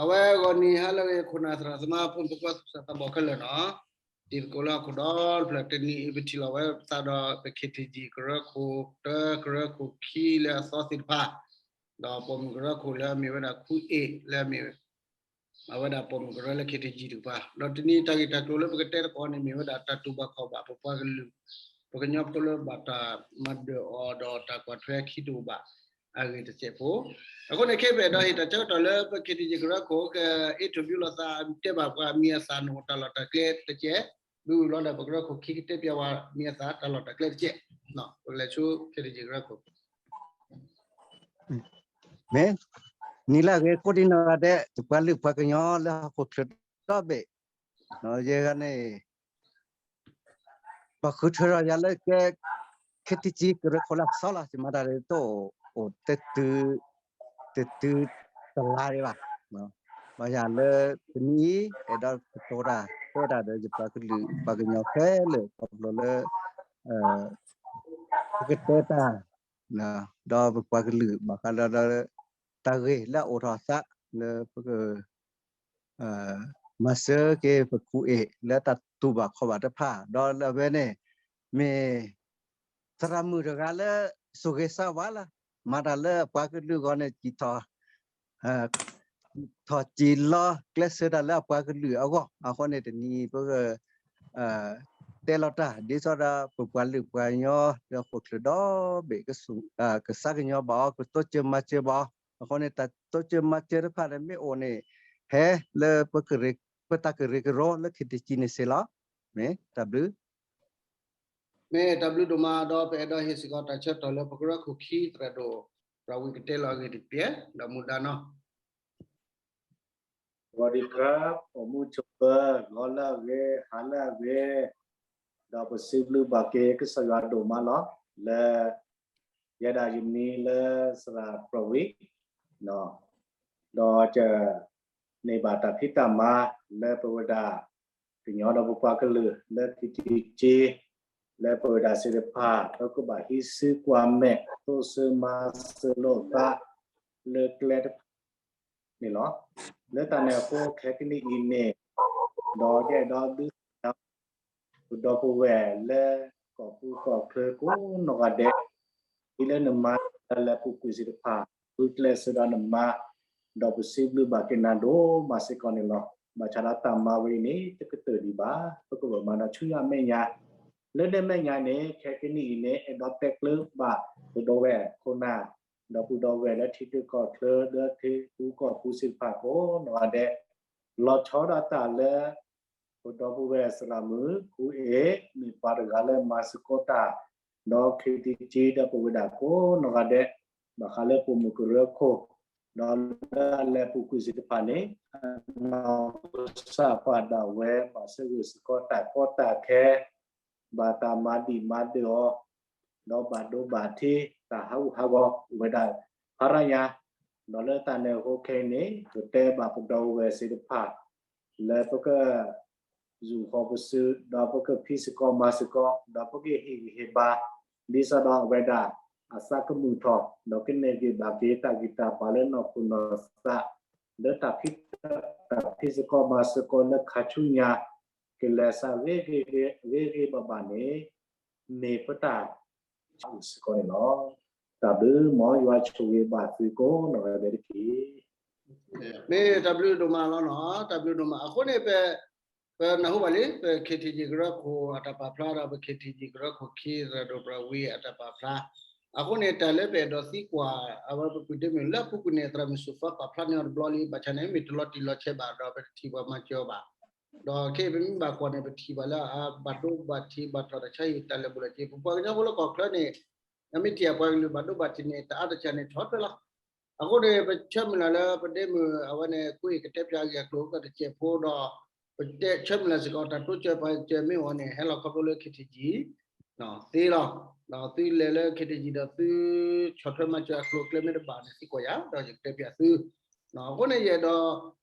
အဝဲဂီၤနံၤဟါလၢအဂ့ၤ ခိၣ်နၢ်သရၣ်သမါ ဖိမုၣ်ဖိခွါသူၣ်စၢ်သးဘီၣ်ခဲလၢာ်နီၤ, တံၤသကိးလၢဟီၣ်ခိၣ်ဒီဖျၢၣ် တနံၤအံၤ ပထံၣ်လိာ်ဝဲပသးဒီး ပ ခ့ထံကၠံၣ် ကရၢခိၣ်တၢ ကရၢခိၣ်ခံလၢအသီသ့ၣ်တဖၣ်, ဒီးပိာ်မုၣ်ကရၢခိၣ်လၢအမ့ၢ်ဝဲဒၣ်ခူအ့ၣ်လၢအမ့ၢ် အဝဲဒၣ်ပိာ်မုၣ်ကရၢလၢ ခ့ထံကၠံၣ် တကပၤ, ဒီးတနံၤတၢ်ဂ့ၢ်တၢ်ကျိၤလၢပကတဲသကိးန့ၣ် မ့ၢ်ဝဲဒၣ်တၢ်တူၢ်ဘၣ်ခီၣ်ဘၣ် ပပှၤကလုာ် ပှၤကညီဖိလၢဘၣ်တၢ်မၤဒၢၣ်အီၤဒီးတၢ်ကွၢ်ထွဲခံတအိၣ်ဘၣ်အဂ့ၢ်တစဲးဖိ, အဃိန့ၣ် ခဲအံၤပအဲၣ်ဒိးဟ့ၣ်တၢ်ဆၢကတီၢ်လၢပ ခ့ထံကၠံၣ် ကရၢခိၣ် က interview လိာ်သး တဲဘၣ်ပှၤမံၤအသၣ် နအိၣ်တၢ်လီၢ်တၢ်ကျဲတစဲး, ဒုးလီၤဒီးပကရၢခိၣ်ခံကတဲပျးဝဲမံၤအသၣ်တၢ်လီၢ်တၢ်ကျဲတစဲး, ပကလဲၤဆူ ခ့ထံကၠံၣ် ကရၢခိၣ် မ့ၢ် နံၤလၢအဂ့ၤကိးဒံနီၢ်ဂၤဒဲး ပပှၤလုၢ်ပှၤကညီလၢဟီၣ်ခိၣ်ချၢဒီဘ့ၣ်, ယဲဂၤန့ၣ် ပှၤဃုထၢထီၣ်ယၤလၢကဲ ခ့ထံကၠံၣ် ကရၢခိၣ်လၢအသီလီၤ, ယမၤတၢ်တအိၣ် တတုၤ တတုၤတလါဒံးဘၣ်, ဘၣ်ယၤလၢတနံၤအံၤ အဲၣ်ဒိးကတိၤတၢ် တဲတၢ်ဒီးယပှၤကလုာ်ပှၤကညီခဲလၢာ် ခီဖျိလၢ ပကတဲတၢ် ဒီးပပှၤကလုာ်ဘၣ်ဃးဒီး တၢ်ဂ့ၢ်လၢအအိၣ်ထီၣ်အသး လၢပက မၤစၢၤက့ၤပခူအ့ၣ်လၢတၢ်တူၢ်ဘၣ်ခီၣ်ဘၣ်တဖၣ် ဒီးလၢအဝဲန့ၣ် မ့ၢ် သရၣ်မုၣ်တဂၤလၢ ဆိၣ်ဂ့ၤစၢ်ဝါလၢ မၤတၢ်လၢအပှၤကလုာ်အဂီၢ်န့ၣ် စံးထီၣ် ထီၣ်စံးလီၤကျဲးစၢးတၢ်လၢအပှၤကလုာ်အဂီၢ်, အဃိန့ၣ်တနံၤအံၤ ပက တဲလီၤတၢ် ဒ်သိးဒီးပပှၤလုၢ်ပှၤကညီ လၢဟီၣ်ခိၣ်ချၢဒီဘ့ၣ် ကစၢ်ကညီဘၣ်အီၤ ကတိစၢၤမၤစၢၤဘၣ်အီၤ, အဃိန့ၣ် တၢ်တိစၢၤမၤစၢၤတဖၣ်န့ၣ်မ့ၢ်အိၣ်န့ၣ် ဟဲလၢ ပတၢ်ကရၢကရိလၢ ခ့ထံကၠံၣ် န့ၣ်စ့ၢ်လီၤ. မ့ၢ်တၢ်ဘျုး မ့ၢ်တၢ်ဘျုးဒိၣ်မး ဒီးပအဲၣ်ဒိးဟ့ၣ်စ့ၢ်ကီးတၢ်ဆၢကတီၢ်လၢပကရၢခိၣ်ခံသရၣ်ဒိၣ် ပြၢ်ဝံၤကတဲလီၤအဂ့ၢ်တစဲး ဒီးမူဒါနီၤ ဂီၤဒံးခရၢ ပိာ်မုၣ်ဆိၣ်ပၢၤ ဂီၤလၢအဂ့ၤ ဟါလၢအဂ့ၤ, ဒီးပစံးဘျုးဘၣ်က့ၤကစၢ်ယွၤဒိၣ်မးလီၤ လၢ ယဲဒၣ်ယမံၤလၢသရၣ်ပြၢ်ဝံၤ ဒီးယ န့ၢ်ဘၣ်တၢ်ဖံးတၢ်မၤလၢပဝဲဒၣ် ကညီဒီးပပှၤကလုာ် လၢခ့ထံကၠံၣ် လၢပဝဲဒၣ်သ့ၣ်တဖၣ် ပကဘၣ်ဟံးစုကွၢ်မဲာ် သိၣ်ဆၢမၤစၢၤလိာ်သး လၢကျဲတဖၣ်န့ၣ်လီၤ. လၢတၢ်န့ၣ်အဃိ ခဲကနံၣ်အံၤန့ၣ် ဒီးယအဲၣ်ဒိးဒုးသ့ၣ်ညါ ပဒီပုၢ်ဝဲၢ်လၢကီၢ်ပူၤကီၢ်ချၢကိးနီၢ်ဂၤဒဲး, ဒ်လၢနမၤတၢ်လၢအပူၤကွံာ်သ့ၣ်တဖၣ် ဂုာ်ကျဲးစၢးဒီးနမၤ, ဒီးပစံးဘျုးဘၣ်က့ၤနၤဒိၣ်မးစ့ၢ်ကီးန့ၣ်လီၤ. ဘၣ်ဆၣ်ဒီးတၢ်မၤဝဲအံၤန့ၣ် တကတၢၢ်ဒံးဘၣ်, ပကဘၣ်မၤဒီးဆူညါအမဲာ်ညါ, လၢန့ၣ်အမဲာ်ညါန့ၣ် ခဲကနံၣ်အံၤန့ၣ် အဲၣ်ဒိးတဲကျၢၤဘၣ် ပဒီပုၢ်ဝဲၢ်ခိၣ်နၢ် ဒီးပဒီပုၢ်ဝဲၢ်လၢထံဂုၤကီၢ်ဂၤ လၢထံဂုၤကီၢ်ဂၤကိးနီၢ်ဂၤဒဲး, လီၤဆီဒၣ်တၢ်လၢ ပဒီပုၢ်ဝဲၢ်သရၣ်မုၣ် ခူအ့ၣ် မ့ၢ်ပှၤတဂၤလၢမၤသကိးတၢ် ဒီးခ့ထံကၠံၣ် ဒီးပဝဲဒၣ်ကိးနီၢ်ဂၤဒဲး, ဘၣ်ဃးလၢပိာ်မုၣ်ကရၢခိၣ် ဒီးလၢအလဲၤပူၤကွံာ်သ့ၣ်တဖၣ်န့ၣ် အနီၢ်ကစၢ်ပာ်ဒၣ်ဝဲ ဘၣ်ဆၢဂ့ၤဆၢကီးတၢ်ကီတၢ်ခဲ ဘၣ်တၢ်မၤဒံၣ်မၤဒၢၣ်အီၤ, ဒီးဘၣ်ဒိဘၣ်ထံး တၢ်ဟးဂူာ်ဟးဂီၤအိၣ်ဝဲဒၣ်ဖးရါညါ, ဒီးလၢတၢ်န့ၣ်အဃိခဲအံၤန့ၣ် ပတဲဘၣ်ပဒီပုၢ်ဝဲၢ်သ့ၣ်တဖၣ် လၢပက ယူာ်ဃီၤပစု, ဒီးပကဖံးစ့ၢ်ကီးမၤစ့ၢ်ကီး, ဒီးပကဟ့ၣ်ဂံၢ်ဟ့ၣ်ဘါ ဒ်သိးဒီးအဝဲဒၣ် အသးကမုာ်ထီၣ်, ဒီးကန့ၢ်က့ၤဘၣ်က့ၤတၢ်ဂံၢ်တၢ်ဘါလၢနီၢ်ခိနီၢ်သး, လၢတၢ်ဖံး တၢ်ဖံးစ့ၢ်ကီးမၤစ့ၢ်ကီးလၢခါဆူညါ ကလဲၤစးဂ့ၤဂ့ၤဂ့ၤဂ့ၤဘၣ်ဘၣ်န့ၣ် မ့ၢ်ပတၢ် ဆၢအိၣ်စ့ၢ်ကီးန့ၣ်လီၤ. တၢ်ဘျုး မ်ယွၤဆိၣ်ဂ့ၤဘၣ်သုကိးနီၢ်ဂၤဒဲးတက့ၢ်. မ့ၢ်တၢ်ဘျုးဒိၣ်မးလီၤနီၤ, တၢ်ဘျုးဒိၣ်မး. အဃိန့ၣ် ပ ပနၢ်ဟူဘၣ်လံ ပ ခ့ထံကၠံၣ် ကရၢခိၣ်အတၢ်ပာ်ဖျါဒီး ပ ခ့ထံကၠံၣ် ကရၢခိၣ်ခံ သရၣ်ဒိၣ်ပြၢ်ဝံၤအတၢ်ပာ်ဖျါ. အဃိန့ၣ် တၢ်လၢပအဲၣ်ဒိးသံကွၢ် အဝဲပကွၢ်ဒ့မုၢ်လၢအပူၤကွံာ်န့ၣ် သရၣ်မုၣ်စူၤဖါပာ်ဖျါန့ၢ်အီၤတဘျီလံ, ဘၣ်ဆၣ်န့ၣ် မ့ၢ်တလီၤတံၢ်လီၤဆဲးဘၣ်ဒီး ပတထံၣ်ပှၤမၤစၢၤအီၤဘၣ် ဒီးခဲအံၤပမ့ၢ်ဘၣ်ကွၢ်န့ၣ် ပထံၣ်ဘၣ်လၢအဘၣ်ဒိဘၣ်ထံး ဘၣ်ထီၣ်တၢ်ဆါဟံၣ်တၢ်လၢာ်ဘူၣ်လၢာ်စ့, ပပှၤကညီဖိလၢကီၢ်ချၢန့ၣ် အမ့ၢ်ထံၣ်အပှၤကလုာ်ဘၣ်ဒိဘၣ်ထံးန့ၣ် တအါတစှၤန့ၣ် ဆီၣ်ထွဲလီၤ. အဃိန့ၣ် ပဆၢမုၢ်လၢ်လၢပဒ့မုၢ် အဝဲန့ၣ် ကွၢ်ကတဲဖျါအဂ့ၢ်အကျိၤ ကတစဲးဖိဒီး ပဆၢမုၢ်လၢ်စ့ၢ်ကီး တၢ်တိစၢၤပှၤစၢၤမ့ၢ်အိၣ်န့ၣ် ဟဲလီၤခီဖျိလၢ ခ့ထံကၠံၣ် သ့လီၤ. ဒီးသုလဲၤလၢ ခ့ထံကၠံၣ် ဒီးသုဆီၣ်ထွဲမၤစၢၤအကျိၤအကျဲမ့ၢ်တဘၣ်န့ၣ် သံကွၢ်ယၤ ဒီးယကတဲပျးသု. အဃိန့ၣ် ယအဲၣ်ဒိး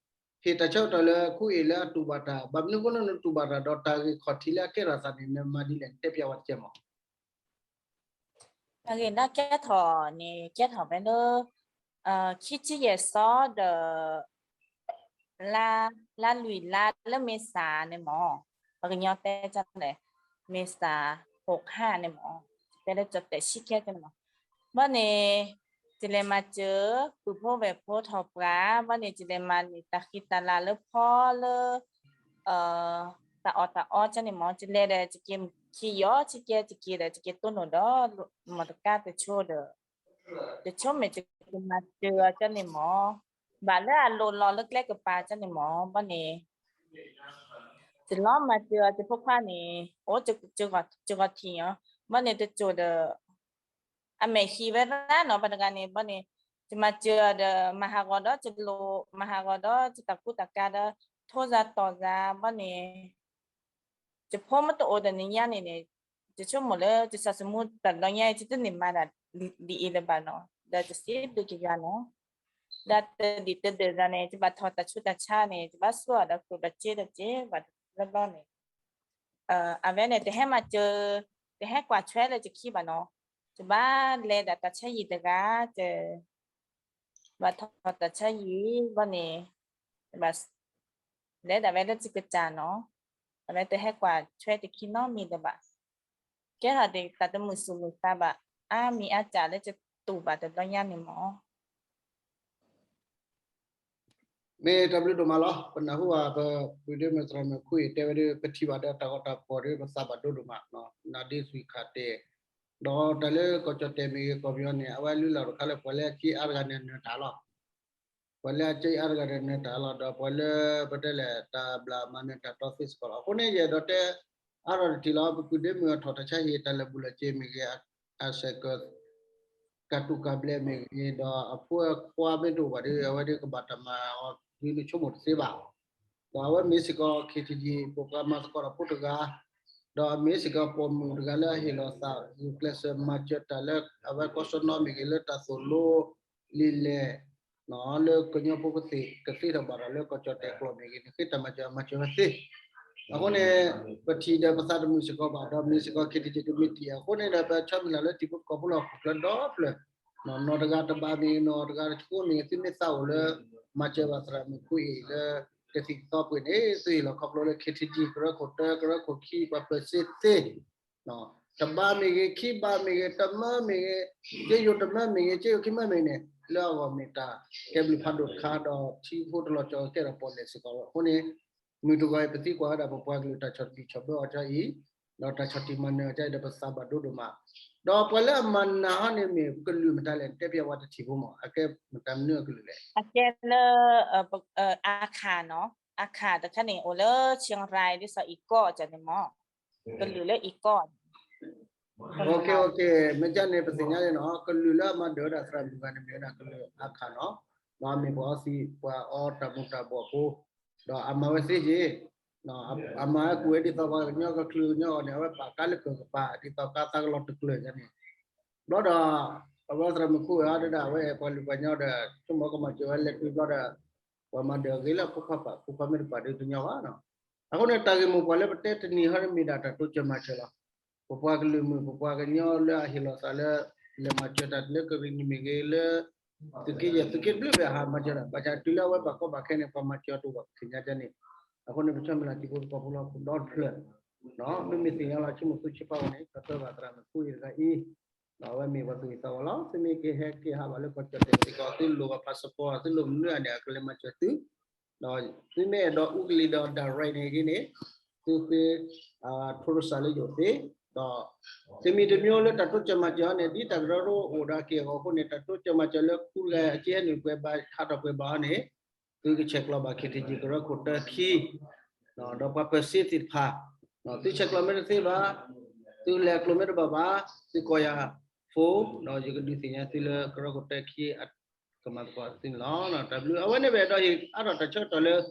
ဟ့ၣ်တၢ်ဆၢကတီၢ်လၢခူအ့ၣ်လၢအတူၢ်ဘၣ်တၢ်, ဘၣ်မနုၤအဃိလၢနတူၢ်ဘၣ်တၢ် ဒီးတၢ်ဂ့ၢ်ခီၣ်ထံးလၢအကဲထီၣ်သးန့ၣ် နမၤဒ်လဲၣ် နတဲပျးဝဲတကဲမး. တၢ်ဂ့ၢ်လၢကဲထီၣ်န့ၣ် ကဲထီၣ်ဖဲလၢ ခံဆံယဲၢ်သီဒီး လါလွံၢ်လါလၢမ့ၢ်စးန့ၣ်မၢ်, ပှၤကညီတဲကလဲၣ်, မ့ၢ်စး ဟိးဟၣ်န့ၣ်မၢ်, တဲလၢကၠီၣ်တဲာ်ဆံခဲန့ၣ်မၢ်. ဘၣ်န့ၣ် ယလဲၤမၤစၢၤ ပုၢ်ဖိဝဲၢ်ဖိထီၣ်ပှၤ, ဘၣ်န့ၣ် ယလဲၤမၤန့ၢ်တၢ်ဃံတၢ်လၤလၢဖီလၢ တၢ်အီၣ်တၢ်အီကန့ၣ်မၢ်, ယလဲၤဒီး ယက့ၤခံယီၤဆံကဲ ယက့ၤဒီး ယက့ၤတိၢ်နီၣ်ဒီး မီၢ်တကါတဆိဒီး တဆိမ့ၢ်ယကမၤစၢၤအီၤကန့ၣ်မၢ်, ဘၣ်လၢအလိၤလီၤလၢကျဲကပၤကန့ၣ်မၢ်, ဘၣ်န့ၣ် ယလီၤမၤစၢၤအီၤ ယဖိခွါန့ၣ် အိၣ် ယဂီၤထံၣ်အီၤ, ဘၣ်န့ၣ် တစိၢ်ဒီး အမဲာ်ဟံးဝဲဒၣ်နီၤ ပှၤတဂၤန့ၣ် ဘၣ်န့ၣ် ယမၤစၢၤအီၤဒီး မၤဟးဂီၤဒီးယလိၤ မၤဟးဂီၤဒီးယတၢ်ကူတၢ်ကၤဒီး ထိၣ်စၤတီၢ်စၤ ဘၣ်န့ၣ် ယဖိမ့ၢ်တအိၣ်ဒီးနံၤညါန့ၣ်န့ၣ် ယဆိကမိၣ်လၢ ယစီၤစမူတၢ်လီၤညါ ယတန့ၢ်မၤဒၣ်ဒ်အံၤလၢၤဘၣ်နီၤ, ဒီးယစံးဘျုးက့ၤယွၤနီၤ, ဒီးတဒံၣ်တဒၢၣ်စၤန့ၣ် ယဘၣ်ထီၣ်တၢ်ဆူးတၢ်ဆါန့ၣ် ယဘၣ်ဆိၣ်အီၤဒီးကျိၣ်ဒီးစ့ဒီးစ့ဘၣ်တဘျီဘျီန့ၣ် အဝဲန့ၣ် တဟဲမၤစၢၤ တဟဲကွၢ်ထွဲလၢယခံဘၣ်နီၤ, ယဘၣ်လဲၤဒၣ်တၢ်ဆါယံာ်တဂၤ ယဘၣ်ထီၣ်တၢ်ဆါယံာ်ဘၣ်န့ၣ် ယဘၣ် လဲၤဒၣ်ဝဲလၢယကစၢ်နီၤ, အဝဲတဟဲကွၢ်ထွဲယခံနီတမံၤလၢၤဘၣ်, ကဲထီၣ်ဒၣ်တၢ်တမုာ်သူၣ်မုာ်သးဘၣ် အါမံၤအါစှၤလၢယတူၢ်ဘၣ်တဘျီညါန့ၣ်မၢ် မ့ၢ်တၢ်ဘျုးဒိၣ်မးလီၤ. ပနၢ်ဟူဘၣ် ပပုၢ်ဒ့မုၣ်သရၣ်မုၣ်ခိၣ်အံၤတဲဝဲဒၣ် ပထံၣ်ဘၣ်ဒီးတၢ်ဂီၤတၢ်ဖီၣ်ဒီး ပသးဘၣ်ဒိဒိၣ်မး, နၤဒ်သွံၣ်ခၣ်တဲာ်, ဒီးတၢ်လၢကီၢ်ကၠီၣ်တဲာ်မ့ၢ်ဂ့ၤကီၢ်ပယီၤန့ၣ် အဝဲလုၢ်လၢ်တခါလၢပှၤလၢအက့အါတဂၤန့ၣ်နၢၤတၢ်လီၤ. ပှၤလၢအက့အါတဂၤန့ၣ်နၢၤတၢ်လီၤ ဒီးပှၤလၢပတဲလဲၣ် တၢ်ဘျၣ်မၤနၢၤတၢ်တီသ့စ့ၢ်ကီးလီၤ. အဃိန့ၣ် ယအဲၣ်ဒိးတဲ အါထီၣ်တထံၣ်လီၤ ပပုၢ်ဒ့မုၣ်အထီၣ်တၢ်ဆါဟံၣ် တၢ်လၢာ်ဘူၣ်လၢာ်စ့ၤမ့ၢ်ဂ့ၤ အစဲးကၢ ကၢ်တူၢ်ကၢ်ဘျဲးမ့ၢ်ဂ့ၤ ဒီးအဖိအခွါမ့ၢ်တအိၣ်ဘၣ်ဒီး အဝဲဒၣ်ကဘၣ်တၢ်မၤအီၤဒ်နဆိကမိၣ်တသ့ဘၣ်. ဒီးအဝဲမ့ၢ်စ့ၢ်ကီး ခ့ၣ်ထံၣ်ယံၣ် ပိာ်ခွါမၤသကိးတၢ်ဖိတဂၤ, ဒီးအမ့ၢ်စ့ၢ်ကီးပိာ်မုၣ်တဂၤလၢအဟ့ၣ်လီၤသး ဂုာ်ကျဲးစၢးမၤစၢၤတၢ်လၢ အဝဲကီၢ်စီနီမ့ၢ်ဂ့ၤ လၢတၢ်သိၣ်လိလံာ်လဲၢ် လၢကညီဖိကသ့ၣ်ကသ့ထီၣ်ဘၣ်ဒီး လၢကီၢ်ကၠီၣ်တဲာ်ကျိာ်မ့ၢ်ဂ့ၤန့ၣ် ဃ့တၢ်မၤစၢၤအမၤစၢၤဝဲသ့. အဃိန့ၣ် ပထံၣ်ဒီးပသးတမုာ်စ့ၢ်ကီးဘၣ် ဒီးမ့ၢ်စ့ၢ်ကီး ခ့ၣ်ထံၣ်ယံၣ် committee အဃိန့ၣ်ဒီး ပဆၢမုၢ်လၢ်လၢထံဖိကီၢ်ဖိလၢဟီၣ်ခိၣ်ချၢဒီဖျၢၣ် နီၢ်တဂၤတဘၣ်မ့ၢ်ဂ့ၤ နီၢ်တဂၤတဆံးမ့ၢ်ဂ့ၤ သုမ့ၢ်သးအိၣ်လၢ မၤစၢၤဘၣ်သရၣ်မုၣ်ခိၣ်အံၤလၢ တသံၣ်သီပှ့ၤန့ၣ် သုဟ့ၣ်လီၤခီဖျိလၢ ခ့ၣ်ထံၣ်ယံၣ် ကရၢခိၣ်တၢ ကရၢခိၣ်ခံ ပှၤပၢၤစ့သ့ တဘးမ့ၢ်ဂ့ၤ ခံဘးမ့ၢ်ဂ့ၤ တမၢမ့ၢ်ဂ့ၤ က့ယိၤတမၢမ့ၢ်ဂ့ၤ က့ယိၤခံမၢမ့ၢ်ဂ့ၤန့ၣ် လၢအဂီၢ်မ့ၢ်တၢ်ကဲဘျုးဖးဒိၣ်တခါ ဒီးထံဖိတလီၤကၠီကဲထီၣ်ပီၣ်လဲၣ်စ့ၢ်ကီးလီၤ. အဃိန့ၣ် မုၢ်တဂီၤအံၤ ပသံကွၢ်ဝဲဒၣ် ပပှၤကလုာ်တၢ်ဆီၣ်တံၢ်ဆီၣ်ဘၢအီၤအံၤ ဒီးတၢ်ဆီၣ်တံၢ်မၤနၢၤအီၤအံၤဒီး ပသးဘၣ်ဒိဒိၣ်မး, ဒီးပှၤလၢအမၤနၢၤဟီန့ၣ်မ့ၢ်ကလုာ်မတၤလဲၣ် တဲပျဲဝဲတထံၣ်ဖိမး အကဲမတၤမနုၤအကလုာ်လဲၣ်. အကဲလၢ အခါနီၤ အခါတခါန့ၣ် အိၣ်လၢ ချံရၤ ဒ်သိးအံၤကီၢ်န့ၣ်မး ကလုာ်လၢအံၤကီၢ် မ့ၢ်ကန့ၣ် ပသ့ၣ်ညါလံနီၤ ကလုာ်လၢအမၤဒၢးဝဲဒၣ်သရၣ်မုၣ်တဂၤန့ၣ် မ့ၢ်ဝဲဒၣ်ကလုာ်အခါနီၤ, ဒီးမ့ၢ်ပှၤအီသံး ပှၤအီတၢ်မူၤတၢ်ဘှီးဖိ, ဒီးအမၤဝဲသ့က့ၤ, အမၤဝဲကူၣ်ဝဲဒ်သိးပှၤကညီကချုးကညီအီၤန့ၣ် အဝဲပာ်ကါလၢကၢၢ်ကပၤ ဒ်သိးကါသးကလီၤတကျၢၤန့ၣ်, ဘျီဒီး အဝဲသရၣ်မုၣ်ခိၣ်ဝဲအီၤဒၣ် အဝဲပှၤလုၢ်ပှၤကညီဒီး ဆိကမိၣ်ကမၤစၢၤဝဲလဲၤတုၤဘျီဒီး ပှၤမၤဒၢးအဂ့ၤလၢဖိခွါပာ် ဖိခွါမ့ၢ်တပာ်ဒီးတညီဘၣ်နီၤ. အဃိန့ၣ် တၢ်ဂ့ၢ်မိၢ်ပှၢ်လၢပတဲတနံၤဟီန့ၣ်မ့ၢ်ဒၣ်တၢ်တိစၢၤမၤစၢၤလီၤ. ပပှၤကလုာ်မုၣ် ပပှၤကညီလၢအဟ့ၣ်လီၤသးလၢ လဲၤမၤစၢၤတၢ်လၢကရံၣ်နံၣ်မ့ၢ်ဂ့ၤလၢ သုးက့ယဲၢ်သုးက့တဘျုးဘၣ်ဟးမၤစၢၤဒၣ် ဘၣ်ဆၣ်တုၤလၢအဝဲဘၣ်ကီဘၣ်ခဲန့ၣ် ပှၤမၤစၢၤအီၤတအိၣ်ဘၣ် ပသ့ၣ်ညါန့ၣ်, အဃိန့ၣ် ပဆၢမုၢ်လၢ်ထံဖိကီၢ်ဖိလၢဟီၣ်ခိၣ်ဒီတဖျၢၣ် မ့မ့ၢ်သ့ၣ်ညါလီၤ ဆိကမိၣ်သူဆ့ပာ်ဝဲန့ၣ် ကတၢၢ်ဘၣ်သရၣ်မုၣ်ခိၣ်အံၤတဂၤအံၤ, ဒီးအဝဲမ့ၢ်ပှၤသူၣ်ဂ့ၤသးဝါလီၤ. သုမ့ၢ်က့ၤဟဲက့ၤဟးဘၣ်လၢကီၢ်ကၠီၣ်တဲာ်စ့ၢ်ကီး သုလိၣ်ဘၣ် passport သုလိၣ်မနုၤအန့ၣ် အကလဲၤမၤစၢၤသု, ဒီးသုမ့ၢ်အဲၣ်ဒိးအူကလံၤဒီး direct န့ၣ်ဂ့ၤန့ၣ် သုဃ့ ထိရစၢ်လၢယိာ်သ့, ဒီး တမံၤတမံၤလၢတၢ်တိစၢၤမၤစၢၤအီၤန့ၣ် ဒ်တၢ်ကရၢကရိအိၣ်ဒီးအက့ၢ်အဂီၤအဃိန့ၣ် တၢ်တိစၢၤမၤစၢၤလၢခူတဂၤအက့ဟဲနုာ်ပှဲၤဘၣ် ဟးထီၣ်ပှဲၤဘၣ်အီၤန့ၣ် သုကဆဲးကျိးဘၣ် ခ့ၣ်ထံၣ်ယံၣ် ကရၢခိၣ်တၢခံ ဒီးပှၤပၢၤစ့သ့ၣ်တဖၣ်, သုဆဲးကျိးမ့ၢ်တသ့ဘၣ်, သုလဲၤအကျိၤမ့ၢ်တဘၣ်ဘၣ်, သုကိးယၤ phone ဒီးယကဒုးသ့ၣ်ညါသုလၢကရၢခိၣ်တၢခံ ကမၤသကိးသုန့ၣ်လီၤ. တၢ်ဘျုး အဝဲန့ၣ်ပအဲၣ်ဒိးဟ့ၣ်အါထီၣ်တၢ်ဆၢကတီၢ်လၢ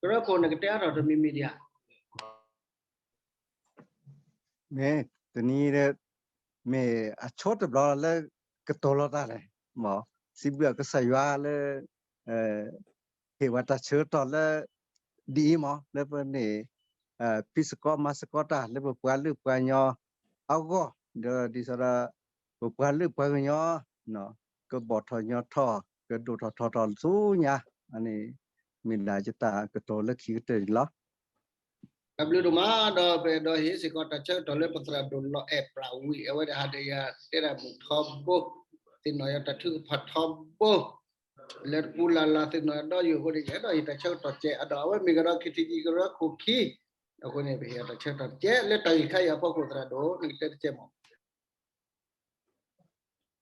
ကရၢခိၣ်န့ၣ်ကတဲအါထီၣ်တမံၤမံၤဒံးဧါ မ့ၢ်တနံၤဒီး မ့ၢ်အဆိတဘျီလၢကတီၤလီၤတၢ်လဲၣ်, မ့ၢ်စံးဘျုးကစၢ်ယွၤလၢ ဟ့ၣ်ဝဲတၢ်ဆၢကတီၢ်လၢ ဒ်အံၤမ့ၢ် လၢပန့ၣ် ဖံးသကိးမၤသကိးတၢ်လၢပပှၤလုၢ်ပှၤကညီအဂီၢ်, ဒီးဒ်သိးဒီး ပပှၤလုၢ်ပှၤကညီ ကဘီၣ်ထီၣ်ညီထီၣ် ကဒိၣ်ထီၣ်ထီထီၣ်ဆူညါန့ၣ် မ့ၢ်ဒၣ်ယတၢ်ကတိၤလၢခံကတၢၢ်န့ၣ်လီၤ. တၢ်ဘျုးဒိၣ်မး ဒီးပအဲၣ်ဒိးဟ့ၣ်စ့ၢ်ကီးတၢ်ဆၢကတီၢ်လၢပသရၣ်ဒိၣ်လီၤအဲၣ်ပြးဝံၤ အဝဲဒၣ်ဟးဒီးယၤတဲဒၣ်မုာ်ထီဘိ, သ့ၣ်နီၣ်ယၤတၢ်ထုကဖၣ်ထီဘိ, လၢတပူၤလၢ်လၢ်သ့ၣ်နီၣ်ယၤဒီးယိာ်အဃိန့ၣ် ယအဲၣ်ဒိးဟ့ၣ်တၢ်ဆၢကတီၢ်စဲး အဒီးအဝဲမ့ၢ်ကဒီး KTG ကရၢခိၣ်ခံ, အဃိန့ၣ် ပဟ့ၣ်တၢ်ဆၢကတီၢ်တကဲး လၢတၢ်ဂ့ၢ်ခါအံၤအဖီခိၣ် သရၣ်ဒိၣ် နကတဲတကဲးမး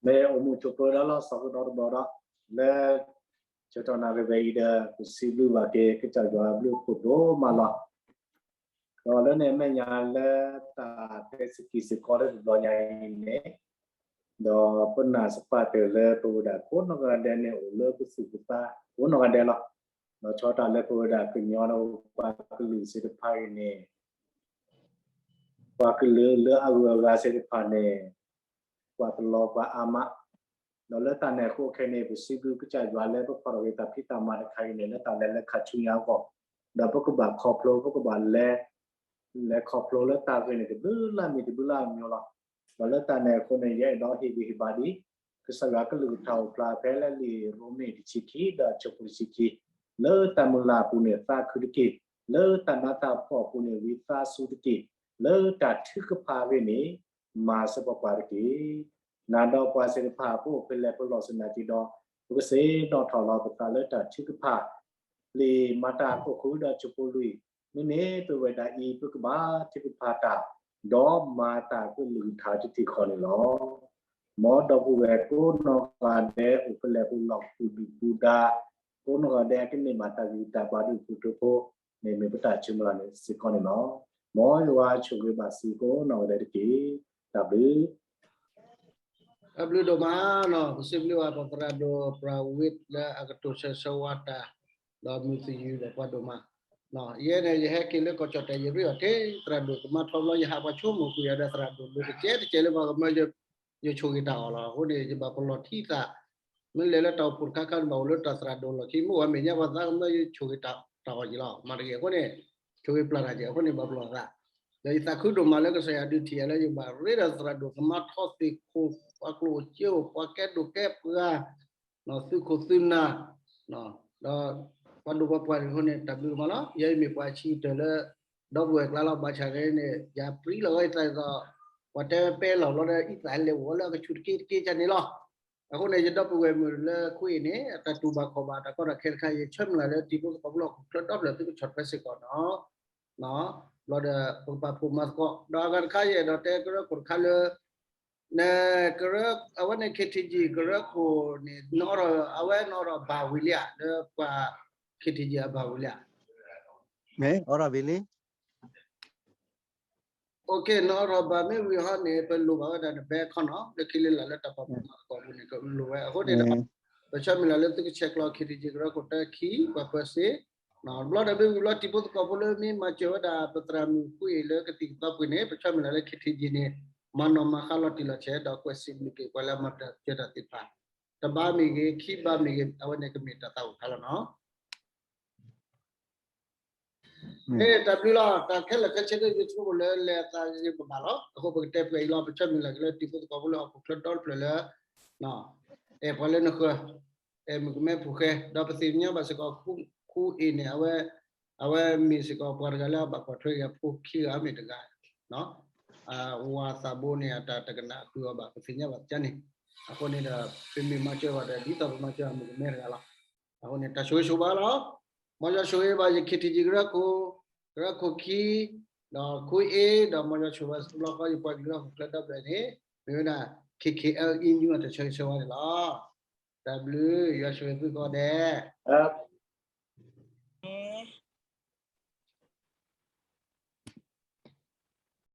မ့ၢ်အိၣ်မူဆိးပၢဒီးလီၤဆီးကဒီးတဘျီဒီး လၢ ဆၢကတီၢ်နၣ်ရံၣ်ဝဲအံၤဒီး ပစံးဘျုးဘၣ်က့ၤ ကစၢ်ယွၤအဘျုးအဖှိၣ်ဒိၣ်မးလီၤ. ဒီးလၢန့ၣ်အမဲာ်ညါလၢတၢ်တဲစကံးစ့ၢ်ကီးလၢတဘျီညါအံၤန့ၣ် ဒီးပနာ်စပာ်တၢၢ်လၢပဝဲဒၣ်ကိးနီၢ်ဂၤဒဲးန့ၣ် အိၣ်လၢပသူၣ်ပသးကိးနီၢ်ဂၤဒဲးလီၤ. ဒီးဆီတၢ်လၢပဝဲဒၣ်ကညီဒီးပှၤကလုာ်သ့ၣ်တဖၣ်အံၤန့ၣ် ပှၤကလုာ်လၢအဂုၤအဂၤသ့ၣ်တဖၣ်န့ၣ် ပှၤတလီၤပှၤအါမး, ဒီးလၢတၢ်န့ၣ်အဃိခဲအံၤန့ၣ် ပစံးဘျုးကစၢ်ယွၤလၢပဖီၣ်ထီၣ်က့ၤတၢ်ဖံးတၢ်မၤတခါအံၤန့ၣ် လၢတၢ်လဲၤလၢခါဆူညါအဂီၢ်, ဒီးပကဘၣ်ခီဖျိ ပကဘၣ်လဲၤ လဲၤခီဖျိလၢတၢ်ဂ့ၢ်န့ၣ် တဘျုးလၢ်မံၤတဘျုးလၢ်မံၤလီၤ. ဒီးလၢတၢ်န့ၣ်အဃိန့ၣ် ယအဲၣ်ဒိးဟ့ၣ်ဂံၢ်ဟ့ၣ်ဘါဒ် ကစၢ်ယွၤကလုၢ်ကထါအိၣ်ဖျါဖဲလၢလံာ်ရိမ့ၤတဆံခံ ဒီးဆၢဖိတဆံခံ, လၢတၢ်မုၢ်လၢ်အပူၤန့ၣ်သးခုတက့ၢ်, လၢတၢ်နးတၢ်ဖှီၣ်အပူၤန့ၣ်ဝံသးစူၤတက့ၢ်, လၢတၢ်ထုကဖၣ်အဂ့ၢ်န့ၣ် မၤစၢၤပှၤတက့ၢ်. နၤဒီးပှၤသ့ၣ်တဖၣ် ပအိၣ်ဖဲလဲၣ်ပလီၢ်ဆ့ၣ်နာ်က့ၤဒီး ပကစ့ၢ်နီၣ်ထီၣ်လီၤပသးလၢတၢ်ထုကဖၣ် လံာ်မၤတၢ်အခိၣ်ဃုဒီးဆၢဖိလွံၢ်, မ့မ့ၢ်ပဝဲဒၣ်အံၤ ပကဘၣ်ထုကဖၣ်တၢ် ဒီးမၤတၢ်ကလုၢ်ကထါတထံၣ်ဃီန့ၣ်လီၤ. မ်ဒီပုၢ်ဝဲၢ်ကိးနီၢ်ဂၤဒဲး အိၣ်ဖဲလဲၣ်ပလီၢ်ပူၤဒုၣ်ပူၤဒါ ကိးနီၢ်ဂၤဒဲး ကန့ၢ်ဘၣ်တၢ်ဂံၢ်တၢ်ဘါဒုၣ်ပူၤထၢဖိန့ၣ် မ့ၢ်ပတၢ်ဆၢမုၢ်လၢ်န့ၣ်စ့ၢ်ကီးန့ၣ်လီၤ. မ်ယွၤဆိၣ်ဂ့ၤဘၣ်စ့ၢ်ကီးနီၢ်ဂၤဒဲးတက့ၢ်. တၢ်ဘျုး တၢ်ဘျုးဒိၣ်မးနီၤ, ပစံးဘျုးဘၣ်ပသရၣ်ဒိၣ်ပြးဝံၣ်လၢအကတိၤဆၢဂ့ၤဆၢဝါတၢ် ဒီးမုာ်သယုၢ်ဒီးပှၤဒိၣ်မး, ယဲန့ၣ် ယဟဲက့ၤလၢကီၢ်ကၠီၣ်တဲာ် ယရ့အီၤထဲ သရၣ်ဒိၣ်ကမါထီဘိ ယဟးပှၤဆိကမိၣ်ကွံာ်ယၤဒီးသရၣ်ဒိၣ်ဒိတကဲးတကဲးလၢပှၤကမၢယဆိၣ်ဂ့ၤတၢ်အီၣ်လီၤ. အဃိန့ၣ် ယဘၣ်ပလီၢ်ထံသး မ့ၢ်လဲၤလၢတၢ်အိၣ်ဖှိၣ်တခါခါန့ၣ် ဘၣ်အိၣ်လၢတၢ်သရၣ်ဒိၣ်လီၢ်ခံ မ့ၢ်ဝဲမဲာ်ညါပှၤသးကမၢယဆိၣ်ဂ့ၤတၢ်အီၣ်က့ၤလီၤ. မၤတဂ့ၤအဃိန့ၣ် ဆိၣ်ဂ့ၤပျၢ်တၢ်က့ၤ အဃိန့ၣ် ဘၣ်ပလီၢ်သး, ဒီးယသးခုဒိၣ်မးလၢကစၢ်ယွၤဒုးထံၣ်ယၤလၢယဘၣ်ရ့ဒီးသရၣ်ဒိၣ်ကမါထီသ့ၣ်ခိၣ် ပှၤကျိၣ်စ့အိၣ် ပှၤကဲဒိၣ်ကဲပှၤ သုးခိၣ်သုးနၢ် ဒီးပှၤဒိၣ်ပှၤပှၢ်န့ၣ်အဃိန့ၣ် တၢ်ဘျုးဒိၣ်မးလီၤ. ယဲအံၤမ့ၢ်ပှၤဆံးကတၢၢ်လၢ ဒီပုၢ်ဝဲၢ်ကျါလီၤ. ဘၣ်ဆၣ်န့ၣ် ယၤပြံလီၤဝဲအသးဒီး ပှၤတဲဝဲပဲလီၤဘျီဒီး အံသၣ်လဲၤအိၣ်လၢအကဆူၣ်တက့ၢ်တက့ၢ်န့ၣ်လီၤ. အဃိန့ၣ် ယဒီပုၢ်ဝဲၢ်မုၣ်လၢခိအံၤန့ၣ် အတၢ်တူၢ်ဘၣ်ခီၣ်ဘၣ်တၢ်ကီတၢ်ခဲတခါ ယဆၢမုၢ်လၢ်လၢတံၤဖိသကိးဖိလၢဟီၣ်ခိၣ်ချၢဒီဖျၢၣ် သုကဆီၣ်ထွဲစ့ၢ်ကီးနီၤ ဘျီဒီး ပကပာ်ဖှိၣ်မၤသကိး ဒီးအဂၤတခါ ယအဲၣ်ဒိးတဲကရၢခိၣ်တခါလၢ နကရၢ အဝဲန့ၣ် KTG ကရၢခိၣ်န့ၣ် နအိးထီၣ် အဝဲနအိးထီၣ်ဘၣ်ဝံၤလံဧါ လၢပှၤ KTG အဘၣ်ဝံၤလံဧါ. မ့ၢ်အိးထီၣ်ဘၣ်လံ နအိးထီၣ်ဘၣ်မ့ၢ်ဝံၤဟီန့ၣ် ပလိၣ်ဘၣ်ဝဲဒၣ်နဘဲခီနီၤ လၢခံလၢလာ်လၢတၢ်ပာ်ဖှိၣ်မၤသကိးအပူၤန့ၣ် ကလိၣ်ဝဲ အဃိန့ၣ်ဒီး ပဆၢမုၢ်လၢ်လၢသုကဆဲးကျိး KTG ကရၢခိၣ်တၢခံ ပှၤပၢၤစ့ ဘျီဒီးမ့ၢ်ဝံၤလီၤ တံၤဖိသကိးဖိလၢမ့ၢ်မၤစၢၤဝဲဒၣ်ပသရၣ်မုၣ်ခိအံၤလၢကသံၣ်ကသီပှ့ၤန့ၣ် ပဆၢမုၢ်လၢ်လၢ KTG န့ၣ် မၤနီၣ်မၤဃါလီၤတံၢ်လီၤဆဲး ဒီးကွဲးစံးဘျုးက့ၤပှၤလၢအမၤစၢၤတၢ်သ့ၣ်တဖၣ် တဘးမ့ၢ်ဂ့ၤ ခံဘးမ့ၢ်ဂ့ၤ အဝဲန့ၣ်ကမ့ၢ်တၢ်သးအိၣ်ဖျါလီၤနီၤ. တၢ်ဘျုးလီၤ တၢ်ခဲလၢာ်ခဲဆ့န့ၣ် ယဆိကမိၣ်လၢလဲၤအသးယဘၣ်ဘၣ်လီၤ. အဃိပကတဲပှဲၤအံၤလီၤ ပဆၢမုၢ်လၢ်က့ၤလၢတံၤဖိသကိးဖိလၢဟီၣ်ခိၣ်ချၢဒီဖျၢၣ်လၢ အဲၣ်ပှၤလၢနဃၢၤ အဲၣ်မုၣ်ကမဲဖိဃဲ ဒီးပသ့ၣ်ညါဘၣ်စ့ၢ်ကီး ခိအံၤန့ၣ် အဝဲမ့ၢ်စ့ၢ်ကီးပှၤတဂၤလၢအဘၣ်ကွၢ်ထွဲက့ၤအဖိခံဂၤမ့ၢ်တဂၤ ဝၤသးဘိန့ၣ် အတၢ်တကနၣ်ဃုာ်အီၤဘၣ် ပသ့ၣ်ညါဘၣ်ကန့ၣ် အဃိန့ၣ်ဒီး ပမ့ၢ်မၤစၢၤဘၣ်ဒီး ဒ်သိးပမၤစၢၤအမုၣ်ကမဲတဂၤလီၤ. အဃိန့ၣ် တၢ်ဆိၣ်ဂ့ၤဆိၣ်ဝါလီၤ. မ်ယွၤဆိၣ်ဂ့ၤဘၣ်ယ KTG ကရၢခိၣ် ကရၢခိၣ်ခံ ဒီးခိအ့ ဒီးမ်ယွၤဆိၣ်ဂ့ၤဘၣ်တဘျီဃီ ယပှၤကလုာ်ဟီၣ်ခိၣ်ချၢဒီဖျၢၣ်န့ၣ် မ့ၢ်ဝဲဒၣ် KKLE News အတၢ်ဆိၣ်ဂ့ၤဆိၣ်ဝါန့ၣ်လီၤ. တၢ်ဘျုး ယွၤဆိၣ်ဂ့ၤသုကိးဂၤဒဲး